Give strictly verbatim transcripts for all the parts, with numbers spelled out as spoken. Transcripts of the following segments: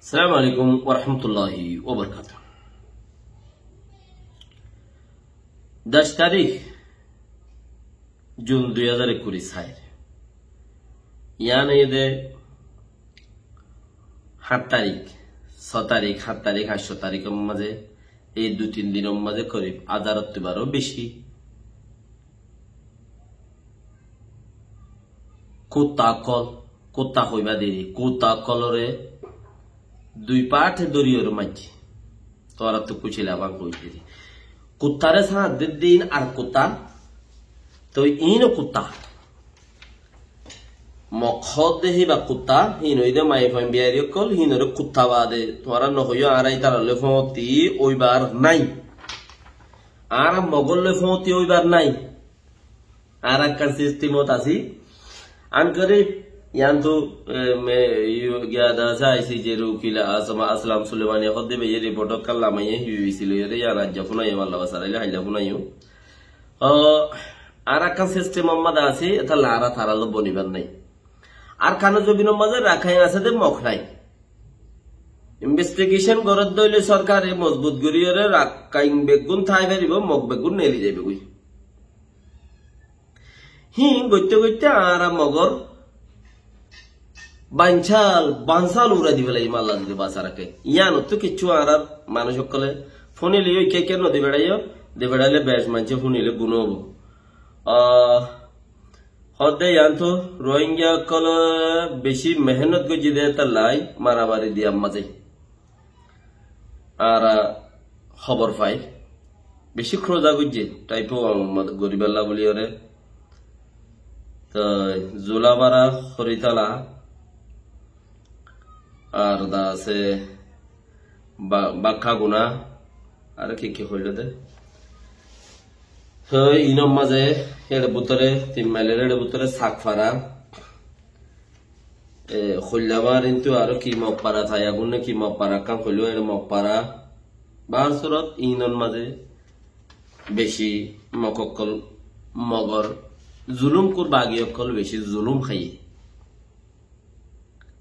Assalamu alaikum warahmatulláhi wabarakátuhu. Doc tarík Jun dui házar ekkuri sair. Yián óiye de háñt tarík, só tarík, háñt tarík, añctó taríkor mazé, ei dui tin dinor mazé korib házarottu baró beci kutta ókkol, kutta hoiba deri, kutta ókkolore dui parte dóriyore maijje. Tuáñrattú kucila fán hoidderi. Kuttare sáñt dedde iín ar kutta, toi iíno kutta. Mok hoódde híba kutta, híin óiye de maiyafuain biyairi ókkol, híinore kutta baade tuáñra nohoiyó, añára ítarallói fóñti óibar nái. Añára mogollói fóñti óibar nái. Añára ekkán sistemot así. Ankori, yiántu, e, me, yu, giya da asé, I C J r ukil Asama, Aslam Sulemani hoódde beye riport ekkán lamaiyé, U B C loiyóre, yián aijja fúnaiyum, Allah basaraile hailla fúnaiyum. Ó, añára ekkán sistemor mazé así, étalla añára tarallói bonibar nái. Ar kano zobinor mazé Rakhain asé de mok nái. Investigation gorédde óile sorkare mozbut goríyore Rakhain beggún tái faribó, mok beggún neli zaibói. Híin goitté goitté añára mogor bansal, bansal urai di felaiyum, Allah zodi basa raké. Yiánottú kiccú añárar manúic ókkole fúnile yó ikká ikká nodi beçaiyó, di beçaile bec maincé fúnile guná óibo. Ah, hoódde yiántu Rohingya ókkole beci mehénnot goijjé de étallai maramari diyar mazé. Añára hóbor fai. Beci kúroza goijjé, taipo goríballa buliyóre. Toi Zulabara, Horitala, ar da asé Ba-, Bakkaguna, ar ki ki hoiló de. Toi inor mazé, ér bútore, tin mailor ér bútore Sakfara, e, hoilla mar intu aró ki Mokpara, Tayagun ne ki Mokpara, ekkán hoiló, ér Mokpara. Bar surot inor mazé beci mok ókkol, mogor zulum kur bagi ókkol beci zulum háiye.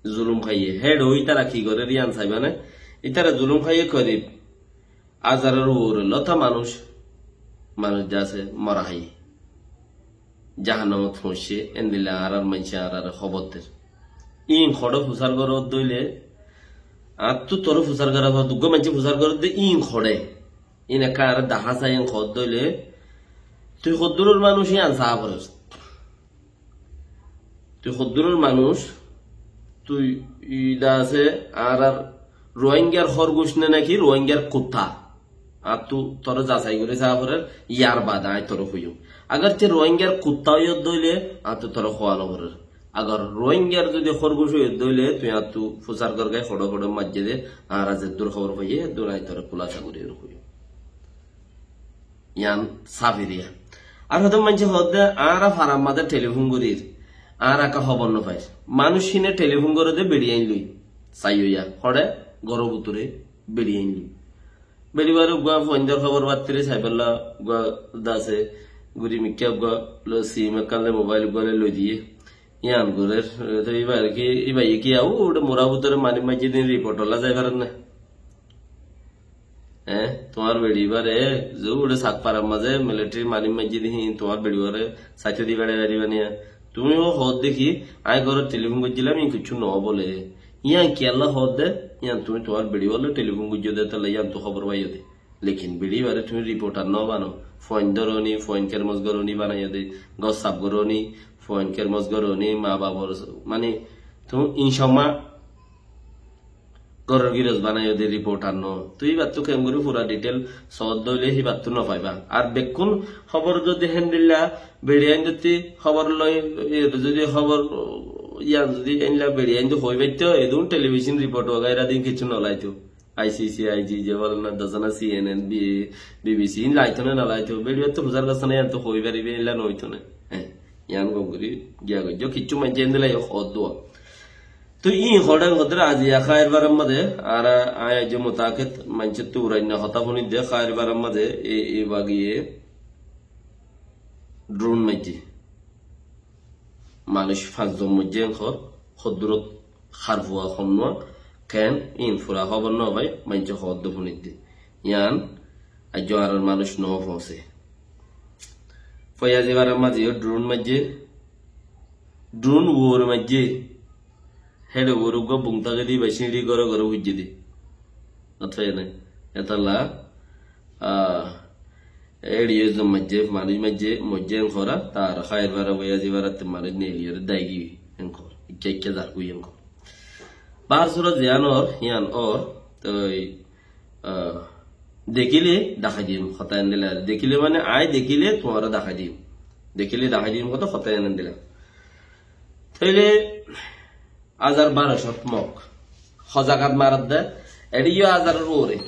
Zulum háiye. Héçe ítara ki gorér yián saibá né? Ítara zulum háiye korib házaror uore lóta manúic, manúic zasé mora háiye. Jahannamot foóñicce, endilla añárar maincé añárare hóbor der. Íin hoçé fusár goródde óile, añáttu toré fusár gorá fore, duggúa maincé fusár goródde íin hoçé. Íin ekká añáre dahá sai, íin hoódde óile, tui hoddúror manúic yián saá forer. Tui hoddúror manúic, tui ida asé, añárar Rohingyar hórguc né náki Rohingyar kuttá? Añáttu toré zasai gorí saá forer, yar baade aññí toré hoiyum. Agar te Rohingyar kuttá óiyodde óile, añáttu toré hoá no forer. Agar Rohingyar zodi hórguc óiyodde óile, tui añáttu fusár gorgái, hoçé hoçé maijjé de, añára zeddúr hóbor faiyí, eddúr aññí toré kulasa gorí hoiyum. Yián sáfi diya. Ar hoddúr maincé hoódde, añára farar mazé telifún gorír, añára ekká hóbor no fair. Manúic híine telifún goré de beçi ain loi. Saiyó ya, hoçé, góror bútore beçi ain loi. Beçi bare uggúa fuaindór hóbor battiri saibálla, uggúa dase, guri mikká uggúa loi sim ekkán loi, mobail uggúa loi loi diyé. Yián gorér, te íba ki, íba ye ki, au, uçé mura bútore mani maijjé de ín riport olla zai farer né? Eé, tuáñr beçi íbare, ze uçé Sakfarar mazé militari mani maijjé de híin, tuáñr beçi íbare saitó di beçai faribá niya? Tuñí ó hoódde ki, aññí górot telifún goijjílam, íin kiccú no bóle. Yián kiyólla hoódde, yián tuñí tuáñr beçi íballói telifún goijjó de, étalla yiántu hóbor faiyó de. Lekin beçi íbare tuñí riportar no bano. Fuain dóro ni, fuain kermos goró ni banaiyó de, gór saf goró ni, fuain kermos goró ni, ma babor, mani, tuñí incomma góror giros banaiyó de riportar no. Tui íbattú kengori fura ditel soódde óile híbattú no faiba. Ar bekkún hóbor zodi héndilla beçi aindótti hóbor loi, e, zodi hóbor, yián zodi héndilla beçi aindó hoói faitto, edún telibicon riport wagaira din kiccú no laitó. I C C, I G, ze bóle na, dazana, C N N, B-, B B C, ín laitó né no laitó? Beçi íbattú fusár gossé né, yiántu hoói faribé, héndilla no óito né. Hé, yián gom gorí giya goijjó, kiccú maincé héndilla yó hoódde. Toi íin hoçé hoddúr aziya Khairparar mazé, añára aññí aijjó mutaked maincóttu urainna hotá fúnidde Khairparar mazé, e, e bagiye drone maijjé. Manúic fañszon moijjé enkor, hoddúrot harfua honnúa, Ken in fura hóbor no fai, maincé hoódde fúnidde. Yián aijjó añárar manúic no foóñse. Foyazi Farar mazé yó drun maijjé, drun uore maijjé. Héçe uore uggúa bung táke de, ibá cíñçi góre góre fuijjé de. Ótfai ene, etolla, ah, éçe yó zon maijjé, manúic maijjé, moijjé en hoór, tar Háir Fara, Foyazi Farattú manúic neeliyóre daigí en hoór. Ikká ikká zargói en hoór. Bahár surat ziyán ór, yián ór, toi, ah, dekíle dahái dim, hotá endilla. Dekíle mane añí dekíle tuáñre dahái dim. Dekíle dahái dim hotá, hotá endilla. Tóile azar baró cót Mog. Ho zagat maredde, eçé yó azaror uore.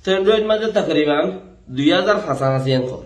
Toi Android mazé takriban dui azar fañsá fañsí en hoór.